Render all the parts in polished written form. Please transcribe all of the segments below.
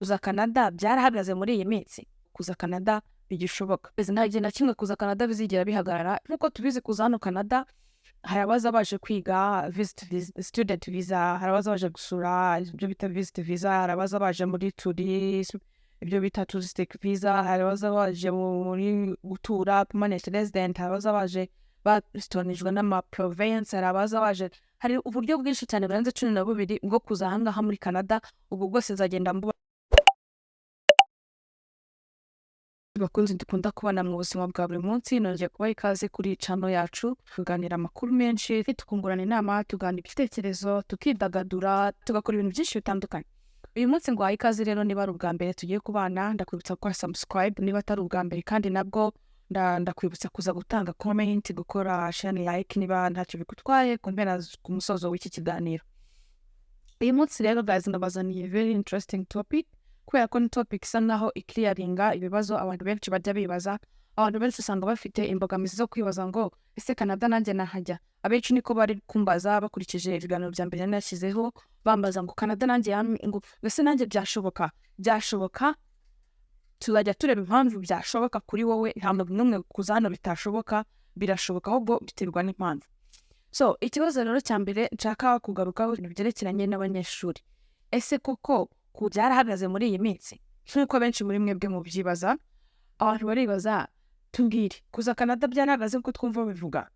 Kuza Canada byarahagaze muri iyi minsi? Kuza Canada bigishoboka? Nta gihe na kimwe kuza Canada bizigera bihagarara. Nk'uko tubizi, kuza hano Canada hari abaza baje kwiga visit student visa, hari abaza baje gusura, ibyo bita visit visa, hari abaza baje muri tourism, ibyo bita touristic visa, hari abaza baje muri gutura, permanent resident, hari abaza baje batoranijwe n'ama province, hari abaza baje, hari uburyo bwinshi cyane burenze 12 bwo kuza ahangaha muri Canada. Ubu bwose nzagenda mbuba. Bakunzi dukunda kubana mu buzima bwa buri munsi, nongeye kubaha ikaze kuri channel yacu. Tuganira amakuru menshi, tukungurana inama, tuganira ibitekerezo, tukidagadura, tugakora ibintu byinshi bitandukanye. Uyu munsi nguhaye ikaze rero. Niba ari ubwa mbere tugiye kubana, ndakwibutsa gukora subscribe. Niba atari ubwa mbere kandi nabwo, ndakwibutsa kuza gutanga comment, gukora share, like, niba ntacyo bigutwaye, ku mpera, ku musozo w'iki kiganiro. Uyu munsi rero guys, ndabazaniye very interesting topic, kubera ko ni topic isa naho iclearinga ibibazo abantu benshi bajya bibaza. Abantu benshi usanga bafite imbogamizi zo kwibaza ngo: "Ese Canada nanjye nahajya?" Abenshi niko bari kumbaza bakurikije ibiganiro bya mbere nashyizeho, bambaza ngo: "Canada nanjye ngo ese nanjye byashoboka?" Byashoboka. Tuzajya tureba impamvu byashoboka kuri wowe. Nta muntu n'umwe kuza hano bitashoboka, birashoboka, ahubwo biterwa n'impamvu. So ikibazo rero cya mbere nshaka kugarukaho, ibintu byerekeranye n'abanyeshuri. Ese koko ku byarahagaze muri iyi minsi nk'uko benshi muri mwebwe mubyibaza? Abantu baribaza: "Tubwire, kuza Canada byarahagaze nk'uko twumva bivuga?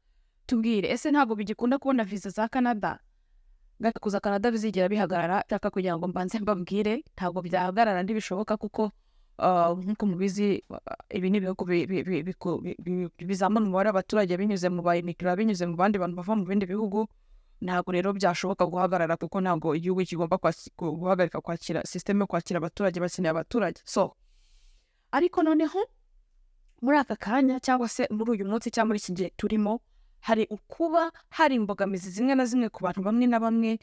Tubwire, ese ntabwo bigikunda kubona viza za Canada?" Kuza Canada bizigera bihagarara? Nshaka kugira ngo mbanze mbabwire, ntabwo byahagarara, ntibishoboka, kuko nk'uko mubizi, ibi ni ibihugu bizamura umubare w'abaturage binyuze mu ba immigrant, binyuze mu bandi bantu bava mu bindi bihugu. Ntabwo rero byashoboka guhagarara, kuko ntabwo igihugu kigomba guhagarika kwakira, système yo kwakira abaturage, bakeneye abaturage. So ariko noneho muri aka kanya, cyangwa se muri uyu munsi, cyangwa muri iki gihe turimo, hari ukuba hari imbogamizi zimwe na zimwe ku bantu bamwe na bamwe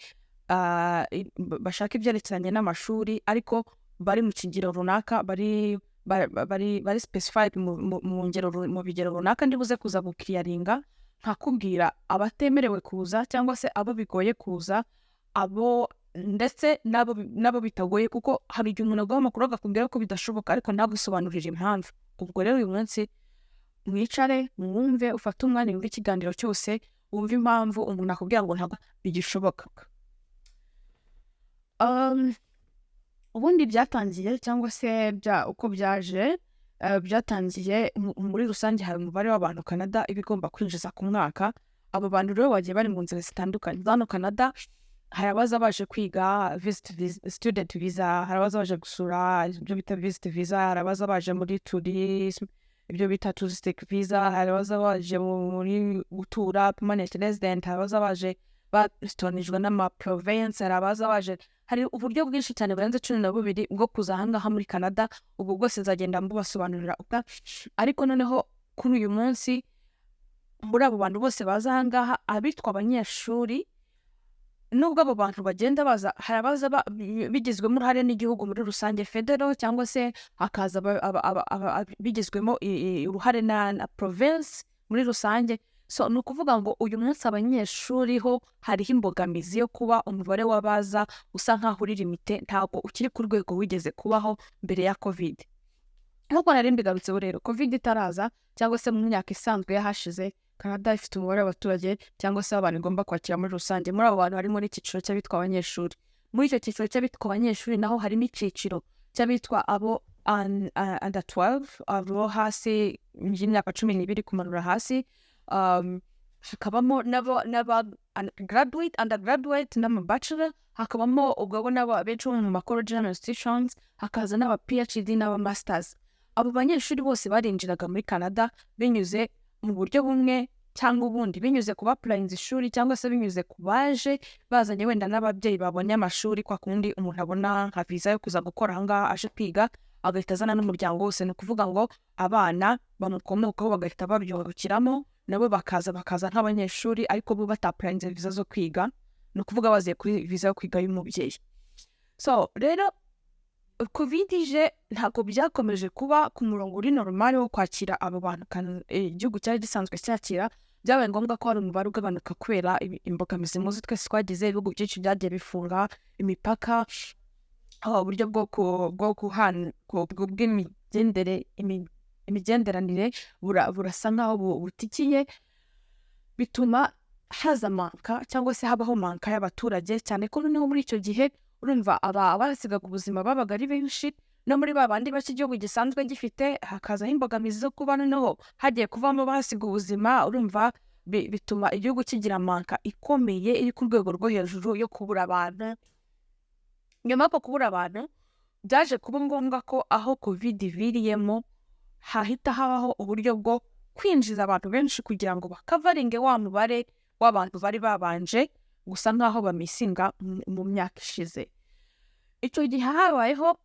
bashaka ibyerekeranye n'amashuri, ariko bari mu kigero runaka, bari specified mu ngero mu bigero runaka. Ndibuze kuza guclearinga, nkakubwira abatemerewe kuza, cyangwa se abo bigoye kuza, abo ndetse n'abo bitagoye, kuko hari igihe umuntu aguha amakuru akakubwira ko bidashoboka, ariko ntagusobanurire impamvu. Ubwo rero uyu munsi mwicare mwumve, ufate umwanya wumve ikiganiro cyose, wumve impamvu umuntu akubwira ngo ntabwo bigishoboka. Ubundi byatangiye, cyangwa se uko byaje, byatangiye muri rusange hari umubare w'abantu Canada iba igomba kwinjiza ku mwaka. Abo bantu rero bagiye bari mu nzira zitandukanye. Hano Canada hari abaza baje kwiga visit student visa, hari abaza baje gusura, ibyo bita visit visa, hari abaza baje muri tourism, ibyo bita touristic visa, hari abaza baje muri gutura, permanent resident, hari abaza baje batoranijwe n'ama province, hari abaza baje, hari uburyo bwinshi cyane burenze 12 bwo kuza ahangaha muri Canada. Ubwo bwose nzagenda mbubasobanurira. Ariko noneho kuri uyu munsi, muri abo bantu bose baza ahangaha, abitwa abanyeshuri, nubwo abo bantu bagenda baza, hari abaza bigizwemo uruhare n'igihugu muri rusange, federal, cyangwa se hakaza bigizwemo uruhare na province muri rusange. So ni ukuvuga ngo uyu munsi abanyeshuri ho hariho imbogamizi yo kuba umubare w'abaza usa nk'aho uri limité, ntabwo ukiri ku rwego wigeze kubaho mbere ya COVID. Nk'uko nari mbigarutseho rero, COVID itaraza, cyangwa se mu myaka isanzwe y'ahashize, Canada ifite umubare w'abaturage, cyangwa se w'abantu igomba kwakira muri rusange. Muri abo bantu harimo n'icyiciro cy'abitwa abanyeshuri. Muri icyo cyiciro cy'abitwa abanyeshuri naho harimo icyiciro cy'abitwa abo under 12, abo hasi y'imyaka 12 kumanura hasi, hakabamo n'abo n'aba graduate, undergraduate n'ama bachelor, hakabamo ubwo bo n'abo abenshi bo mu ma college and institutions, hakaza n'aba PhD n'aba masters. Abo banyeshuri bose barinjiraga muri Canada binyuze mu buryo bumwe cyangwa ubundi, binyuze ku baapplyinze ishuri, cyangwa se binyuze ku baje bazanye wenda n'ababyeyi babonye amashuri, kwa kundi umuntu abona nka visa yo kuza gukora ahangaha aje kwiga, agahita azana n'umuryango wose. Ni ukuvuga ngo abana bamukomokaho bagahita babyungukiramo, nabo bakaza nk'abanyeshuri, ariko bo bataapplyinze visa zo kwiga, ni ukuvuga baziye kuri visa yo kwiga y'umubyeyi. So rero COVID ije, ntabwo byakomeje kuba ku murongo uri normal wo kwakira abo bantu igihugu cyari gisanzwe cyakira. Byabaye ngombwa ko hari umubare ugabanuka kubera imbogamizi muzi twese twagize. Ibihugu byinshi byagiye bifunga imipaka. Uburyo bwo guhana bw'imigendere imigenderanire burasa nkaho butikiye, bituma haza manque cyangwa se habaho manque y'abaturage, cyane ko noneho muri icyo gihe urumva aba abasigaga ubuzima babaga ari benshi, no muri ba bandi bake igihugu gisanzwe gifite hakazaho imbogamizi zo kuba noneho hagiye kuvamo abahasiga ubuzima. Urumva bituma igihugu kigira manque ikomeye iri ku rwego rwo hejuru yo kubura abantu. Nyuma y'uko kubura abantu, byaje kuba ngombwa ko aho COVID iviriyemo hahita habaho uburyo bwo kwinjiza abantu benshi kugira ngo bakacoveringe wa mubare w'abantu bari babanje gusa nk'aho bamissinga mu myaka ishize. Icyo gihe habayeho,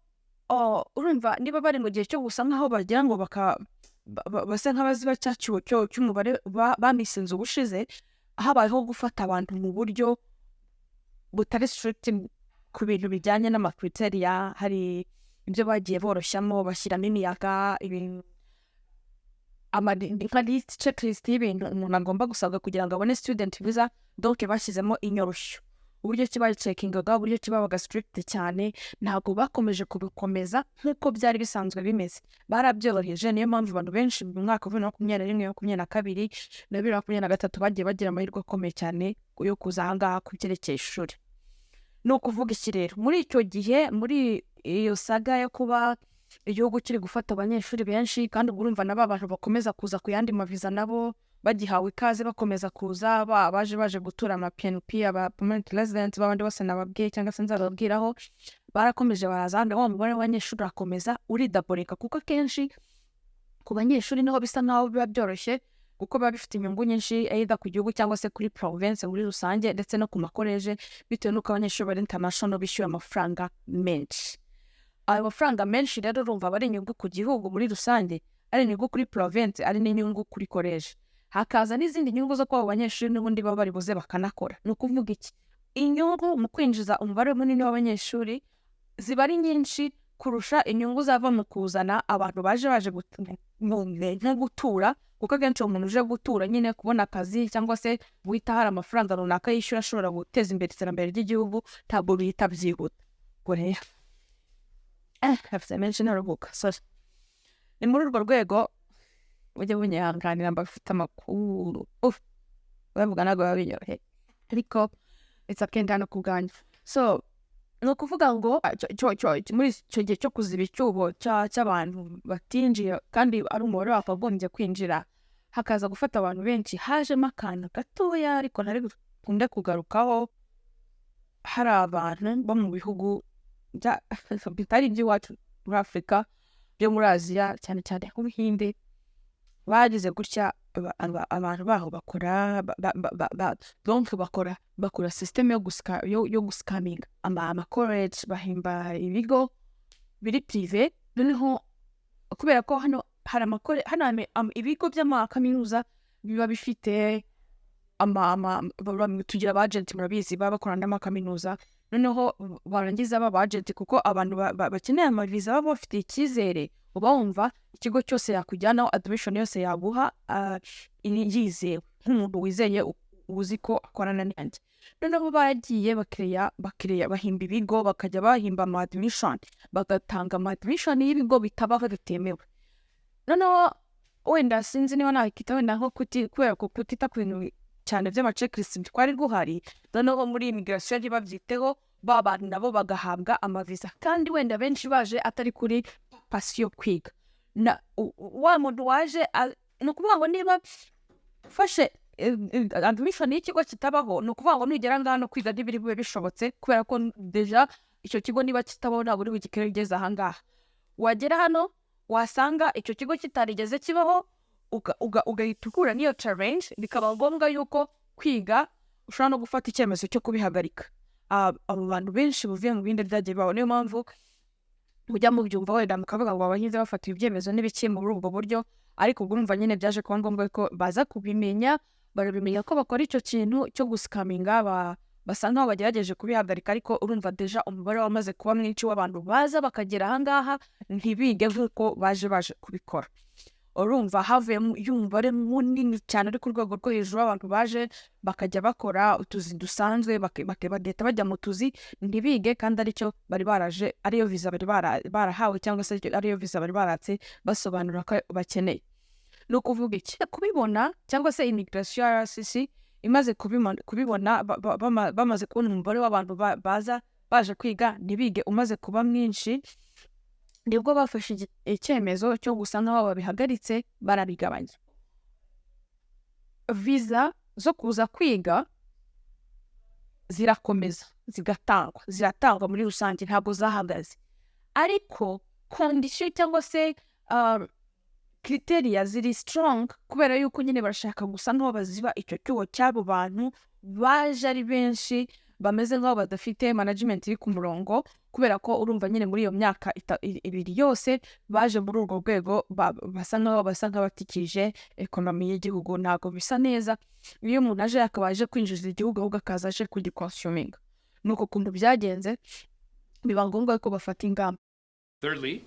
urumva niba bari mu gihe cyo gusa nk'aho bagira ngo basa nk'abaziba cya cyuho cy'umubare bamissinze ubushize, habayeho gufata abantu mu buryo butari strict ku bintu bijyanye n'amacriteria. Hari ibyo bagiye boroshyamo, bashyiramo imiyaga, ibintu nka list, checklist y'ibintu umuntu agomba gusabwa kugira ngo abone student visa. Donc bashyizemo inyoroshyo uburyo ki bayicheckingaga, uburyo ki babaga strict cyane, ntabwo bakomeje kubikomeza nk'uko byari bisanzwe bimeze, barabyoroheje. Niyo mpamvu abantu benshi mu mwaka wa 2021, 22 na 2023 bagiye bagira amahirwe akomeye cyane yo kuza aha ngaha ku byerekeye ishuri. Ni ukuvuga iki rero? Muri icyo gihe, muri iyo saga yo kuba igihugu kiri gufata abanyeshuri benshi, kandi ubwo urumva na ba bantu bakomeza kuza ku yandi maviza nabo bagihawe ikaze, bakomeza kuza, baje baje gutura, ama PNP, aba permanent resident, babandi bose nababwiye cyangwa se nzababwiraho, barakomeje baraza hano, wa mubare w'abanyeshuri urakomeza uridoublinga, kuko akenshi ku banyeshuri niho bisa nkaho biba byoroshye, kuko biba bifite inyungu nyinshi either ku gihugu cyangwa se kuri province muri rusange, ndetse no ku makoleje, bitewe n'uko abanyeshuri bari international bishyura amafaranga menshi. Ayo mafaranga menshi rero urumva aba ari inyungu ku gihugu muri rusange, ari inyungu kuri province, ari n'inyungu kuri koleje, hakaza n'izindi nyungu zo kuba abo banyeshuri n'ubundi baba bari buze bakanakora. Ni ukuvuga iki? Inyungu mu kwinjiza umubare munini w'abanyeshuri ziba ari nyinshi kurusha inyungu zava mu kuzana abantu baje nko gutura, kuko akenshi umuntu uje gutura nyine kubona akazi cyangwa se guhita hari amafaranga runaka yishyura ashobora guteza imbere iterambere ry'igihugu, ntabwo bihita byihuta. Ubwo rero afite menshi ntaruhuka, sorry. Ni muri urwo rwego, mujye munyihanganira, mbafite amakuru. Uf, bavuga ntabwo biba binyoroheye, ariko it's okay, ndi hano ku bwanyu. So ni ukuvuga ngo muri icyo gihe cyo kuziba icyuho cy'abantu batinjiye kandi ari umubare wakagombye kwinjira, hakaza gufata abantu benshi, hajemo akantu gatoya ariko ntari bukunde kugarukaho. Hari abantu bo mu bihugu bitari iby'iwacu muri Afurika, byo muri Aziya, cyane cyane nk'Ubuhinde, bagize gutya abantu baho bakora donc bakora système yo guscaminga ama college, bahimba ibigo biri privé. Noneho kubera ko hano hari hano ibigo by'amakaminuza biba bifite tugira aba agent, murabizi, baba bakorana n'amakaminuza. Noneho barangiza baba agent, kuko abantu bakeneye amaviza baba bafitiye icyizere, uba wumva ikigo cyose yakujyanaho, admission yose yaguha, yizewe nk'umuntu wizeye, uzi ko akorana nanjye. Noneho bagiye bakiriya bahimba ibigo, bakajya bahimba ama admission, bagatanga ama admission y'ibigo bitabaho, bitemewe. Noneho wenda sinzi niba nakita wenda nko kubera ko kutita ku bintu cyane by'amachecklist twari guhari, noneho muri immigration ntibabyiteho, ba bantu nabo bagahabwa amaviza, kandi wenda benshi baje atari kuri purpose yo kwiga. Na wa muntu waje ni ukuvuga ngo niba ufashe admission y'ikigo kitabaho, ni ukuvuga ngo nugera ngaha no kwiga ntibiri bube bishobotse, kubera ko déjà icyo kigo niba kitabaho ntabwo uri bugikore ugeze aha ngaha. Wagera hano wasanga icyo kigo kitarigeze kibaho, ugahita uhura n'iyo challenge, bikaba ngombwa yuko kwiga ushobora no gufata icyemezo cyo kubihagarika. Abo bantu benshi buvuye mu bindi byagiye bibaho, niyo mpamvu mujya mubyumva wenda mukavuga ngo abahinzi bafata ibyemezo n'ibiki muri ubwo buryo. Ariko ubwo urumva nyine byaje kuba ngombwa ko baza kubimenya, barabimenya ko bakora icyo kintu cyo guscaminga, basa nkaho bagerageje kubihagarika, ariko urumva déjà umubare wamaze kuba mwinshi w'abantu baza bakagera ahangaha ntibige nk'uko baje kubikora. Urumva havuyemo umubare munini cyane uri ku rwego rwo hejuru w'abantu baje bakajya bakora utuzi dusanzwe, bagahita bajya mu tuzi ntibige, kandi aricyo bari baraje, ariyo viza bari barahawe cyangwa se ariyo viza bari baratse basobanura ko bakeneye. Ni ukuvuga iki? Kubibona cyangwa se immigration ya IRCC imaze kubibona, bamaze kubona umubare w'abantu baza baje kwiga ntibige umaze kuba mwinshi, nibwo bafashe icyemezo cyo gusa nk'aho babihagaritse, barabigabanya. Viza zo kuza kwiga zirakomeza zigatangwa, ziratangwa muri rusange, ntabwo zahagaze, ariko condition cyangwa se criteria ziri strong, kubera yuko nyine barashaka gusa nk'aho baziba icyo cyuho cy'abo bantu baje ari benshi bameze nk'aho badafite management iri ku murongo, kubera ko urumva nyine muri iyo myaka 2 yose baje muri urwo rwego basa nk'abatikije economy y'igihugu. Ntabwo bisa neza iyo umuntu aje akaba aje kwinjiza igihugu, ahubwo akaza aje kugiconsuminga. Ni uko kuntu byagenze, biba ngombwa ko bafata ingamba. Thirdly,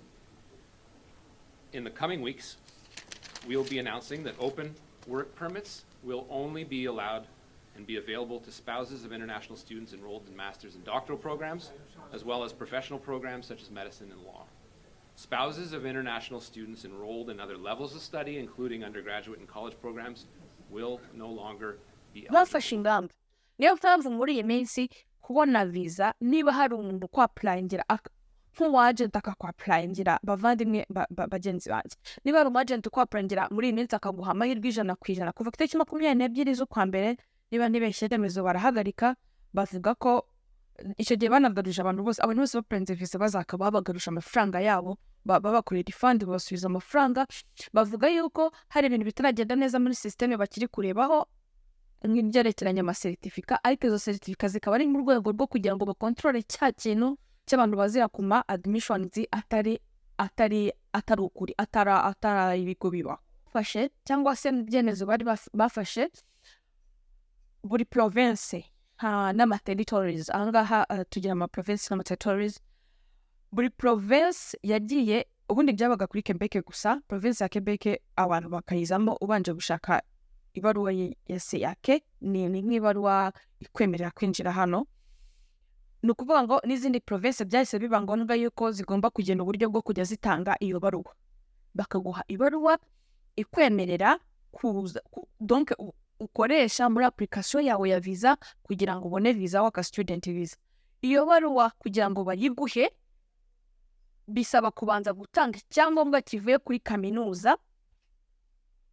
in the coming weeks, we'll be announcing that open work permits will only be allowed and be available to spouses of international students enrolled in master's and doctoral programs, as well as professional programs such as medicine and law. Spouses of international students enrolled in other levels of study, including undergraduate and college programs, will no longer be eligible. Bafashe ingamba. Niyo mpamvu muri iyi minsi kubona viza, niba hari umuntu ukwapplyingira nk'uwagent akakwapplyingira, bavandimwe, bagenzi banjye, niba hari umwagent ukwapplyingira muri iyi minsi akaguha amahirwe 100%, kuva ku itariki 22 z'ukwa mbere, niba ntibeshye, remezo barahagarika. Bavuga ko icyo gihe banagaruje abantu bose bapplyinze viza, bazakaba babagaruje amafaranga yabo, babakorera refund, babasubiza amafaranga. Bavuga yuko hari ibintu bitaragenda neza muri système bakiri kurebaho, nk'ibyerekeranye amacertificat, ariko izo certificat zikaba ari mu rwego rwo kugira ngo bacontrole cya kintu cy'abantu bazira ku ma admissions atari ukuri, atari ibigo biba bafashe cyangwa se mu byemezo bari bafashe. Buri province n'amaterritories, ahangaha tugira ama province n'amaterritories, buri province yagiye, ubundi byabaga kuri Quebec gusa, province ya Quebec, abantu bakayizamo ubanje gushaka ibaruwa ya CAQ, ni nk'ibaruwa ikwemerera kwinjira hano. Ni ukuvuga ngo n'izindi province byahise biba ngombwa yuko zigomba kugena uburyo bwo kujya zitanga iyo baruwa, bakaguha ibaruwa ikwemerera kuza, donc ukoresha muri application yawe ya visa kugira ngo ubone visa waka student visa. Iyo baruwa kugira ngo bayiguhe bisaba kubanza gutanga icyangombwa kivuye kuri kaminuza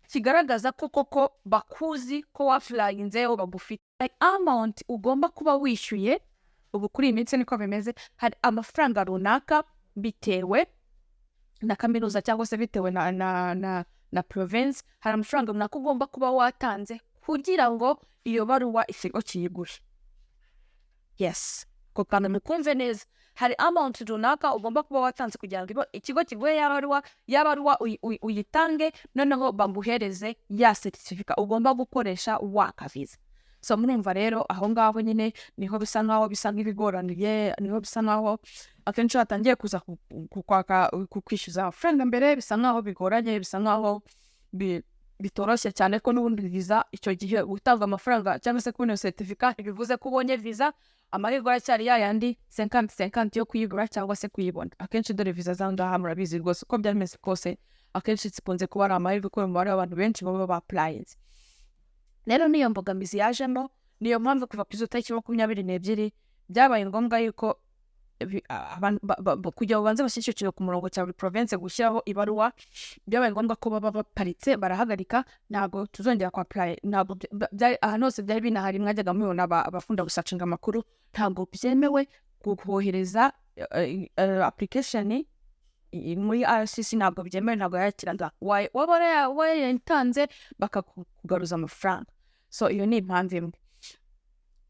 kigaragaza ko koko bakuzi, ko wapplyinzeho, bagufite. Hari amount ugomba kuba wishyuye. Ubu kuri iyi minsi niko bimeze, hari amafaranga runaka bitewe na kaminuza cyangwa se bitewe na province, hari amafaranga runaka ugomba kuba watanze kugira ngo iyo baruwa ikigo kiyigure. Yes, ako kantu mukumve neza. Hari amount runaka ugomba kuba watanze kugira ngo ikigo kiguhe ya baruwa, ya baruwa uyitange, noneho baguhereze ya certificate ugomba gukoresha waka visa. So murumva rero aho ngaho nyine niho bisa nkaho bisa nk'ibigoraniye, niho bisa nkaho akenshi hatangiye kuza kwaka, kwishyuza amafaranga mbere, bisa nkaho bigoranye, bisa nkaho bitoroshye cyane, ko n'ubundi viza icyo gihe gutanga amafaranga cyangwa se kubona iyo certificate ntibivuze ko ubonye viza. Amahirwe aracyari ya yandi 50-50 yo kuyigura cyangwa se kuyibona. Akenshi dore viza za ngaha murabizi rwose uko byari bimeze kose, akenshi zikunze kuba ari amahirwe kubera umubare w'abantu benshi baba bapplyinze. Rero n'iyo mbogamizi yajemo. Niyo mpamvu kuva ku izo tariki 22 byabaye ngombwa yuko kugira ngo babanze bashyire icyo kintu ku murongo cya buri province gushyiraho ibaruwa, byabaye ngombwa ko baba baparitse, barahagarika, ntabwo tuzongera kwa apply. Ntabwo ahantu hose byari binahari, mwajyaga mubibona, abakunda gusearchinga amakuru, ntabwo byemewe kohereza application muri IRCC, ntabwo byemewe, ntabwo yakiraga. Waba warayitanze bakakugaruza amafaranga. So iyo ni impamvu imwe.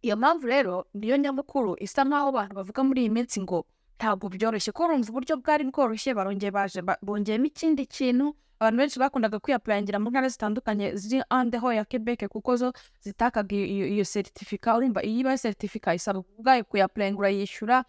Iyo mpamvu rero niyo nyamukuru isa nkaho abantu bavuga muri iyi minsi ngo ntabwo byoroshye, ko urumva uburyo bwari bworoshye barongeye baje bongeyemo ikindi kintu. Abantu benshi bakundaga kwiyapplyingira mu ntara zitandukanye ziri andeho ya Quebec, kuko zo zitakaga iyo certificat. Urumva iyo ibaye certificat isaba ubwayo kuyapplyinga, urayishyura.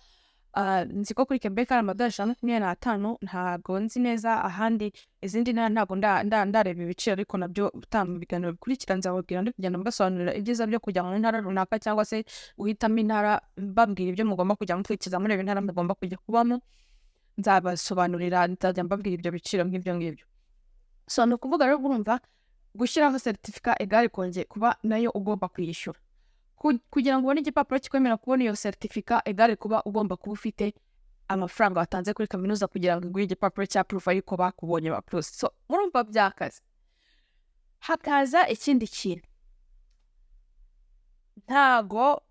Nzi ko kuri Quebec hari amadolari 125. Ntabwo nzi neza ahandi, izindi ntara ntabwo ndareba ibiciro, ariko nabyo utanga mu biganiro bikurikira nzababwira, ndi kugenda mbasobanurira ibyiza byo kujya mu ntara runaka cyangwa se guhitamo intara, mbabwira ibyo mugomba kujya mukurikiza mureba intara mugomba kujya kubamo. Nzabasobanurira, nzajya mbabwira ibyo biciro nk'ibyo ngibyo. So ni ukuvuga rero, urumva gushyiraho certificat égale kongeye kuba nayo ugomba kuyishyura. Kugira ngo ubone igipapuro kikwemera kubona iyo certificat égale kuba ugomba kuba ufite amafaranga watanze kuri kaminuza kugira ngo iguhe igipapuro cya proof yuko bakubonye ba plus. So murumva byakaze. Hakaza ikindi kintu: ntago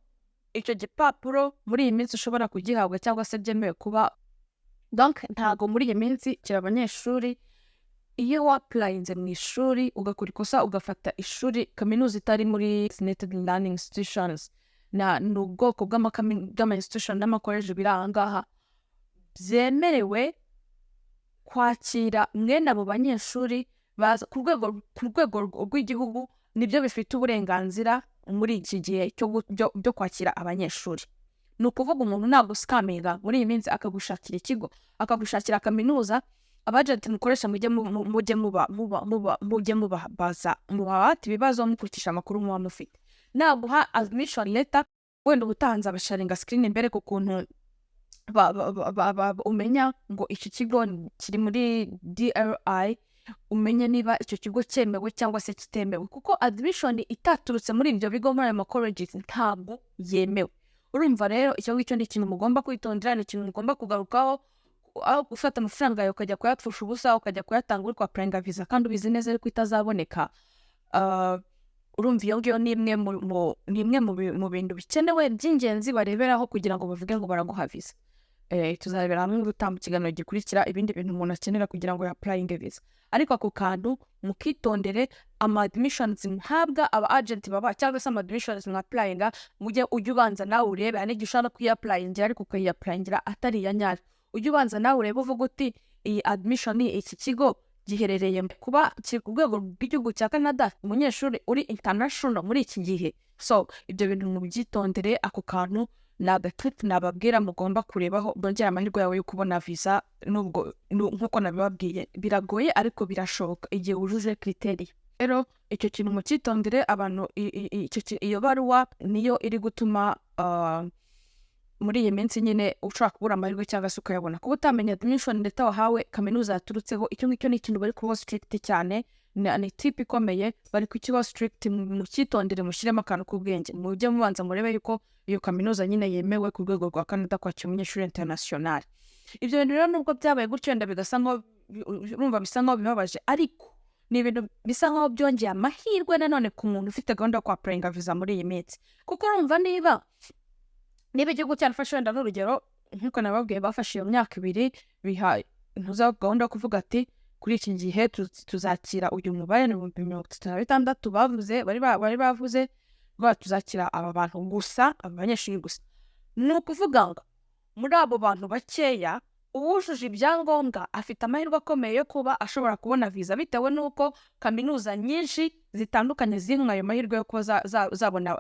icyo gipapuro muri iyi minsi ushobora kugihabwa cyangwa se byemewe kuba. Donc ntago muri iyi minsi kira abanyeshuri. Iyo wa-applyinze mu ishuri ugakora ikosa, ugafata ishuri, kaminuza itari muri designated learning institutions, na ni ubwoko bw'ama institution n'amakoleji biri aha ngaha byemerewe kwakira mwene abo banyeshuri baza ku rwego rw'igihugu, nibyo bifite uburenganzira muri iki gihe cyo kwakira abanyeshuri. Ni ukuvuga umuntu naguscaminga muri iyi minsi, akagushakira ikigo, akagushakira kaminuza, aba agent mukoresha mujye muba mujye mubabaza, mubahate ibibazo mukurikije amakuru muba mufite. Naguha admission letter, wenda ubutaha nzabasharinga screen mbere ku kuntu umenya ngo iki kigo kiri muri DLI, umenye niba icyo kigo cyemewe cyangwa se kitemewe, kuko admission itaturutse muri ibyo bigo, muri ayo ma colleges, ntabwo yemewe. Urumva rero icyo ngicyo ni ikintu mugomba kwitondera, ni ikintu mugomba kugarukaho. Aho gufata amafaranga yawe ukajya kuyapfusha ubusa, ukajya kuyatanga uri kwa-applyinga visa kandi ubizi neza yuko itazaboneka. Urumva iyo ngiyo ni imwe mu bintu bikenewe by'ingenzi bareberaho kugira ngo bavuge ngo baraguha visa. Tuzarebera hamwe ubutaha mu kiganiro gikurikira ibindi bintu umuntu akenera kugira ngo ya-applyinge visa, ariko ako kantu mukitondere. Ama admissions muhabwa, aba agent baba, cyangwa se ama admissions mwa-applyinga, mujye ujye ubanza nawe urebe. Hari n'igihe ushobora no kuyiapplyingira ariko ukayiapplyingira atari iya nyayo. Ujye ubanza nawe urebe, uvuga uti: "Iyi admission, iki kigo giherereye kuba kiri ku rwego rw'igihugu cya Canada, umunyeshuri uri international muri iki gihe?" So ibyo bintu mubyitondere. Ako kantu ni agatipu nababwira mugomba kurebaho bongera amahirwe yawe yo kubona visa, nubwo nk'uko nabibabwiye biragoye, ariko birashoboka igihe wujuje criteria. Rero icyo kintu mucyitondere abantu. Iyo baruwa niyo iri gutuma muri iyi minsi nyine ushobora kubura amahirwe cyangwa se ukayabona, kuba utamenya admission letter wahawe, kaminuza yaturutseho. Icyo ngicyo ni ikintu bari kuba strict cyane, ni tip ikomeye bari kukiba strict. Mucyitondere, mushyiremo akantu k'ubwenge, mujye mubanza murebe yuko iyo kaminuza nyine yemewe ku rwego rwa Canada kwakira umunyeshuri international. Ibyo bintu rero, nubwo byabaye gutyo, wenda bigasa nkaho urumva bisa nkaho bibabaje, ariko ni ibintu bisa nkaho byongeye amahirwe nanone ku muntu ufite gahunda yo kwa-applyinga visa muri iyi minsi, kuko urumva niba igihugu cyarafashe, wenda n'urugero nk'uko nababwiye, bafashe iyo myaka 2 biha ntuza gahunda yo kuvuga ati: "Kuri iki gihe tuzakira uyu mubare," ni 36,000 bavuze, bari bavuze ngo tuzakira aba bantu gusa, aba banyeshuri gusa. Ni ukuvuga ngo muri abo bantu bakeya, uwujuje ibyangombwa afite amahirwe akomeye yo kuba ashobora kubona viza, bitewe n'uko kaminuza nyinshi zitandukanye zimwe ayo mahirwe yo kuba zabona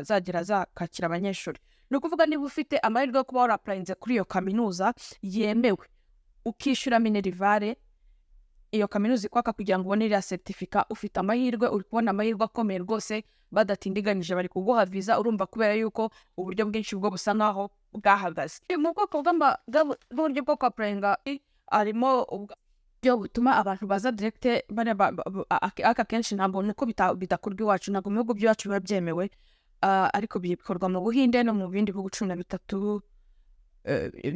zagira zakakira abanyeshuri. Ni ukuvuga niba ufite amahirwe yo kuba wara-applyinze kuri iyo kaminuza yemewe, ukishyura minerval iyo kaminuza ikwaka kugira ngo ubone iriya certificat, ufite amahirwe, uri kubona amahirwe akomeye rwose. Badatindiganyije bari kuguha viza, urumva kubera yuko uburyo bwinshi bwo busa nkaho bwahagaze. Mu bwoko bw'uburyo bwo kwa-applyinga harimo uburyo butuma abantu baza direct. Bariya aka kenshi ntabwo nuko bidakorwa iwacu, ntabwo mu bihugu by'iwacu biba byemewe, ariko bikorwa mu Buhinde no mu bindi bihugu 13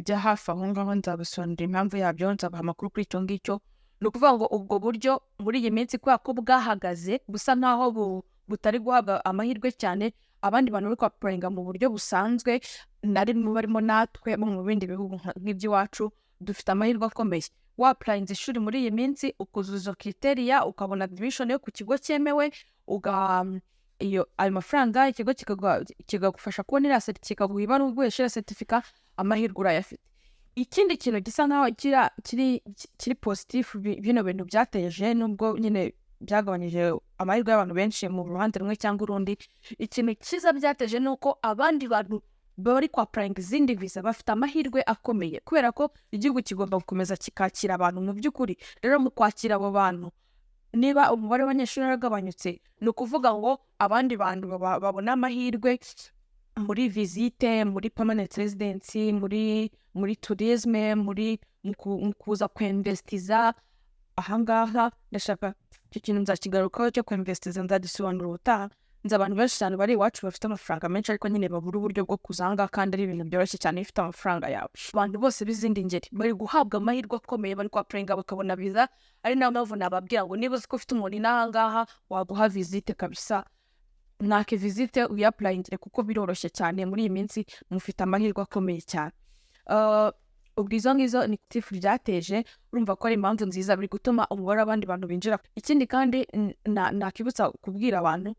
bya hafi aho ngaho. Nzabasobanurira impamvu yabyo, nzabaha amakuru kuri icyo ngicyo. Ni ukuvuga ngo ubwo buryo muri iyi minsi, kubera ko bwahagaze, busa nkaho butari guhabwa amahirwe cyane, abandi bantu bari kwa-applyinga mu buryo busanzwe, na rimwe barimo natwe bo mu bindi bihugu nk'iby'iwacu, dufite amahirwe akomeye. Wa-applyinze ishuri muri iyi minsi, ukuzuza criteria, ukabona admission yo ku kigo cyemewe, uga iyo ayo mafaranga ikigo kikagufasha kubona iriya kikaguha ibaruwa iguhesha iriya certificat, amahirwe urayafite. Ikindi kintu gisa nkaho kiri positif bino bintu byateje, nubwo nyine byagabanyije amahirwe y'abantu benshi mu ruhande rumwe cyangwa urundi, ikintu cyiza byateje ni uko abandi bantu Bari kwapplyinga izindi visa bafite amahirwe akomeye, kubera ko igihugu kigomba gukomeza kikakira abantu. Mu by'ukuri rero, mu kwakira abo bantu, niba umubare w'abanyeshuri waragabanyutse, ni ukuvuga ngo abandi bantu babona amahirwe muri visite, muri permanent residency, muri tourisme, muri mu kuza kwinvestiza ahangaha. Ndashaka icyo kintu nzakigarukaho cyo kwinvestiza, nzagisobanura ubutaha. Nzi abantu benshi cyane bari iwacu bafite amafaranga menshi, ariko nyine babura uburyo bwo kuza ahangaha, kandi ari ibintu byoroshye cyane iyo ufite amafaranga yawe. Abantu bose b'izindi ngeri bari guhabwa amahirwe akomeye, bari kwapplyinga bakabona viza. Ari nayo mpamvu nababwira ngo niba uzi ko ufite umuntu inahangaha waguha visite kabisa, mwake visite uyapplyingire, kuko biroroshye cyane muri iyi minsi, mufite amahirwe akomeye cyane. Ubwo izo ngizo ni tifu ryateje, urumva ko ari impamvu nziza biri gutuma umubare w'abandi bantu binjira. Ikindi kandi nakibutsa kubwira abantu,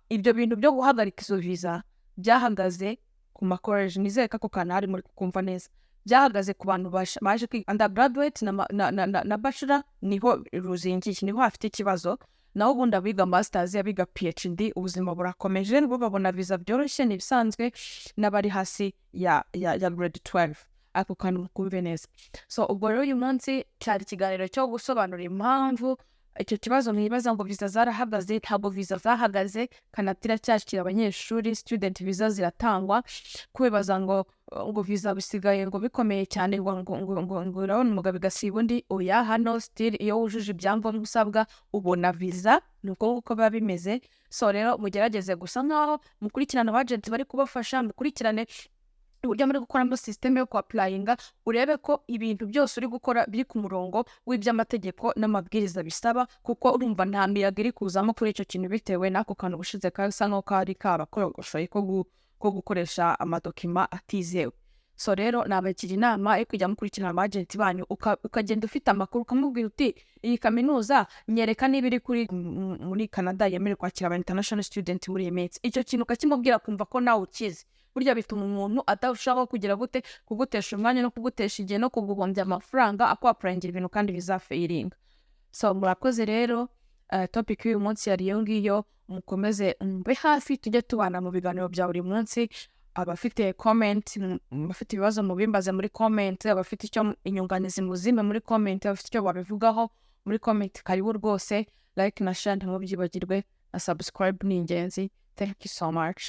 ibyo bintu byo guhagarika izo viza byahagaze ku makoleji. Nizere ko ako kantu hari muri kukumva neza. Byahagaze ku bantu baje kwiga undergraduate na bachelor, niho ruzingiye, niho hafite ikibazo. Naho ubundi abiga masters, abiga PhD, ubuzima burakomeje, bo babona viza byoroshye, ni ibisanzwe, n'abari hasi ya grade 12. Ako kantu mukumve neza. So ubwo rero uyu munsi cyari ikiganiro cyo gusobanura impamvu icyo kibazo mwibaza ngo viza zarahagaze. Ntabwo viza zahagaze, Canada iracyakira abanyeshuri, student visa ziratangwa. Kwibaza ngo viza bisigaye ngo bikomeye cyane, ngo urabona umugabo igasiba undi, oya. Hano still iyo wujuje ibyangombwa usabwa ubona viza, ni uko nguko biba bimeze. So rero mugerageze gusa nkaho mukurikirane abagenti bari kubafasha, mukurikirane uburyo muri gukoramo sisiteme yo kwapplyinga, urebe ko ibintu byose uri gukora biri ku murongo w'iby'amategeko n'amabwiriza bisaba, kuko urumva nta miyaga iri kuzamo kuri icyo kintu, bitewe n'ako kantu ubushize kasa nkaho kari kabakorogoshoye ko gukoresha amadocuments atizewe. So rero nabagira inama yo kujya mukurikirana abagenti banyu, ukagenda ufite amakuru, ukamubwira uti: "Iyi kaminuza nyereka niba iri kuri muri Canada yemerewe kwakira aba international student muri iyi minsi." Icyo kintu ukakimubwira akumva ko nawe ukizi. Burya bituma umuntu atarushaho kugira gute, kugutesha umwanya no kugutesha igihe no kuguhombya amafaranga akwapplyingira ibintu kandi bizafailinga. So murakoze rero, topic y'uyu munsi yari iyo ngiyo. Mukomeze mube hafi, tujye tubana mu biganiro bya buri munsi. Abafite comment, abafite ibibazo mubimbaze muri comment, abafite icyo inyunganizi muzime muri comment, abafite icyo babivugaho muri comment, karibu rwose. Like na share ntimubyibagirwe, na subscribe ni ingenzi. Thank you so much.